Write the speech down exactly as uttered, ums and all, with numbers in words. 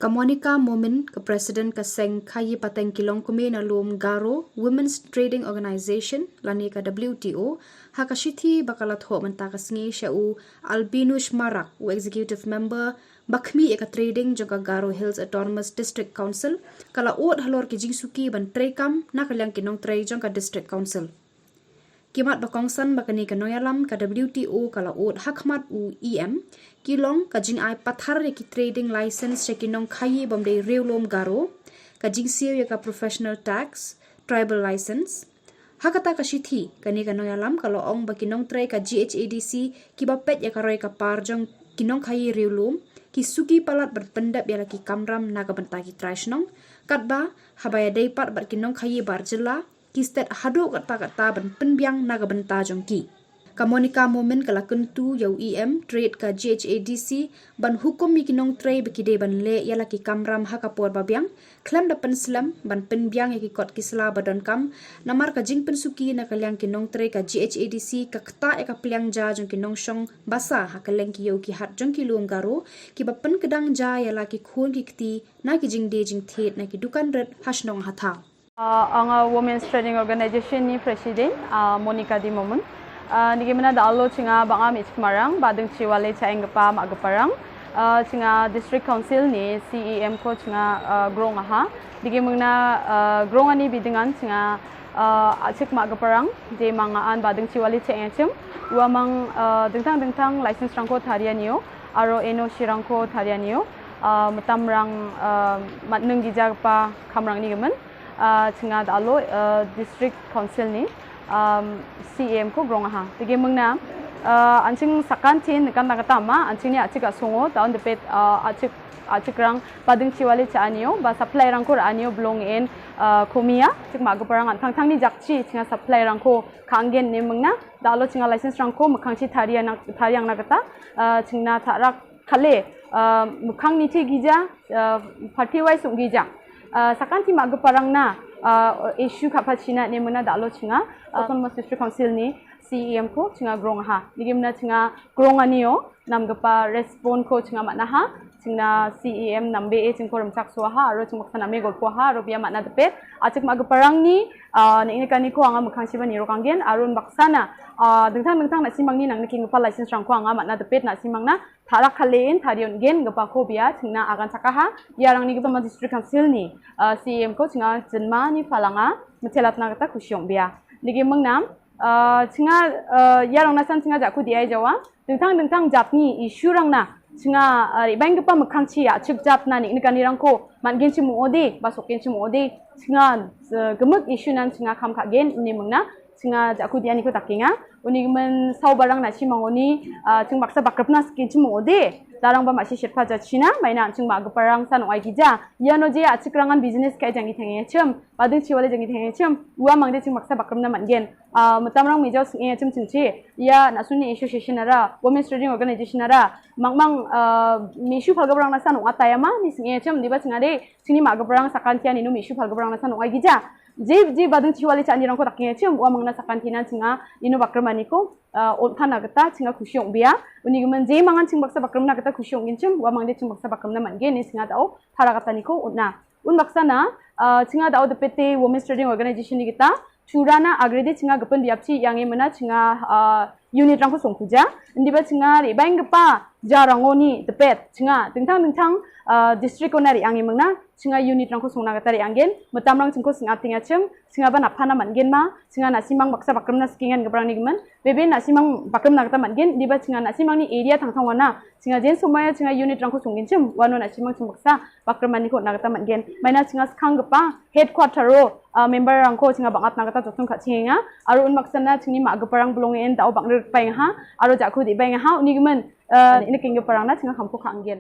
Ka Monica Momin, ka President ka seng khaïi pateng ki longkmie na lum Garo Women's Trading Organization lane ka W T O, ha ka shithi ba ka la thoh mynta ka sngi sha u Albinush Marak, u Executive Member ba khmih ïa ka trading jong ka Garo Hills Autonomous District Council, ka la ud halor ki jingsuki ban treikam na ka liang ki nongtrei jong ka District Council. Ki mat ba kongsan ba kane ka nongïalam ka W T O ka la ud ha khmat u E M, ki long ka jingai pathar ïa ki trading license sha ki nongkhaïi bym dei riewlum Garo, ka jingsiew ïa ka professional tax, tribal license. Ha kata ka shithi, kane ka nongïalam ka la ong ba ki nongtrei ka G H A D C kiba peit ïa ka roi ka par jong ki nongkhaïi riewlum ki suki palat ban pyndep ïa la ki kamram na ka bynta ki trai shnong, katba haba ïadei pat bad ki nongkhaïi bar jylla, ki stet haduh katta katta ban pynbiang na ka bynta jong ki. Ka Monica Momin ka la kyntu ïa u E M trade ka G H A D C ban hukum ïa ki nongtrei ba ki dei ban leh ïa la ki kamram ha ka por ba biang, khlem da pynslem ban pynbiang ïa ki kot ki sla ba donkam, namar ka jingpynsuki na ka liang ki nongtrei ka G H A D C ka ktah ïa ka pliang ja jong ki nongshong basa ha kylleng ki ïew ki hat jong ki lum Garo, kiba pynkdang ja ïa la ki khun ki kti na ki jingdie jingthied na ki dukan rit ha shnong ha thaw. Uh, ong a Women's Trading Organization ni President, uh, Monica D Momin. Uh, niki mynta da alo chinga bangam ich kmarang, badung chiwale cha eng gapa ma gaparang. Uh, chinga District Council ni C E M ko chinga, uh, grong aha. Niki mengna, uh, grong ani bidingan chinga, uh, achik ma gaparang, je manga an badung chiwale cha eng chim. Wa mang, uh, dengtang dengtang license rangko tharia nio, aro N O C rangko tharia nio. Uh, metam rang, uh, matnung gija gapa kamrang ni gemen. Uh, chinga da alo, uh, District Council ni, um, C E M ko grong aha. Tigi mengna, uh, anching sakan chin kan na katama, anching ni achik asongo, taun depet, uh, achik, achik rang, badung chiwale cha anio, ba supply rangko ra anio belong in, uh, komia, chik ma gaparang an thang thang ni jakchi, chinga supply rangko kanggen ni mengna, da alo chinga license rangko, mekang chi tharia na, tharia na kata, uh, chingna tharak kale, uh, mukang niti gija, uh, party wise ung gija. Uh, sakan ti ma gaparang na, uh, issue kapa china ni mena da alo chinga, uh, Autonomous District Council ni C E M ko chinga grong ha. Niki mena chinga grong anio, nam gapa respond ko chinga matna ha, chinga C E M nam be e chingko ramchak so ha, aro chingko sana me golpo ha, aro bia matna depet, achik ma gaparang ni, uh, ni ini kani ko anga mukang chiba ni rokanggen, arun baksana, uh, dengtang dengtang na simang ni nang niki gapa license rangko anga matna depet na simang na, tharak kale in, tharion gen, gapa ko bia, chingna agan sakaha, ïarang ni gapa ma District Council ni, uh, C E M ko, chinga, chinma ni falanga, mechelat na kata kusyong bia. Niki mengnam, uh, chinga, uh, ïarang nasan chinga jaku di ai jawa, dengtang dengtang jat ni, issue rang na, chinga, uh, bang gapa mekang chi ya, chik jat na ni, ni kani rangko, man gen chimu ode, basok gen chimu ode, chinga, uh, gemek issue nan chinga kam ka gen, ni mengna, chinga jaku di ani ko takinga, uni men sau barang na chimang uni, ah, ching baksa bakrep na skin chimang ode. Darang ba ma shi shet pa ja china, maina ching ma gaparang san ong ai gija. Ïa no je achik rangan business kai jang itheng chem. Badung chiwale jang itheng chem. Wa mang de ching baksa bakrep na man gen. Ah, metam rang mi jau sing chem ching chi. Ïa na suni association ara, Women's Trading Organization ara. Mang mang, ah, mi shu pal gaparang na san ong atayama, ni sing chem, di ba ching ade. Chini ma gaparang sakan tia ni no mi shu pal gaparang na san ong ai gija. Je, je badung chiwale cha ni rangko takinga chem, wa mang na sakan tina chinga, ino bakrep ani ko, uh, ot phana kata, chinga kusyong bia. Uni gemen je mangan ching baksa bakrep na kata kusyong gin chem, wa mang de ching baksa bakrep na man gen, ni chinga tao, para kata ni ko, ot na. Un baksa na, uh, chinga tao depete Women's Trading Organization ni kita, churana agrede chinga gepen biapchi yang e mena chinga, uh, unit rangko song puja. Ndi ba chinga ri bang gepa, ja rango ni depet, chinga, dengtang dengtang, uh, district ko na ri ang e mengna, chinga unit rangko song na kata ri ang gen, metam rang chingko sing ating achem, chinga ba na phana man gen ma, chinga na simang baksa bakrem na skingan gaparang ni gemen, bebe na simang bakrem na kata man gen, di ba chinga na simang ni area thang thang wana, chinga jen somaya chinga unit rangko song gen chem, wano na simang ching baksa bakrem ani ko na kata man gen, maina chinga skang gapa, headquarter ro, uh, member rangko chinga bangat na kata totung ka chinga, aro un baksa na chingni ma gaparang belong en tao bang rir paing ha, aro jaku di paing ha, uni gemen, uh, ini king gaparang na chinga kamko ka ang gen.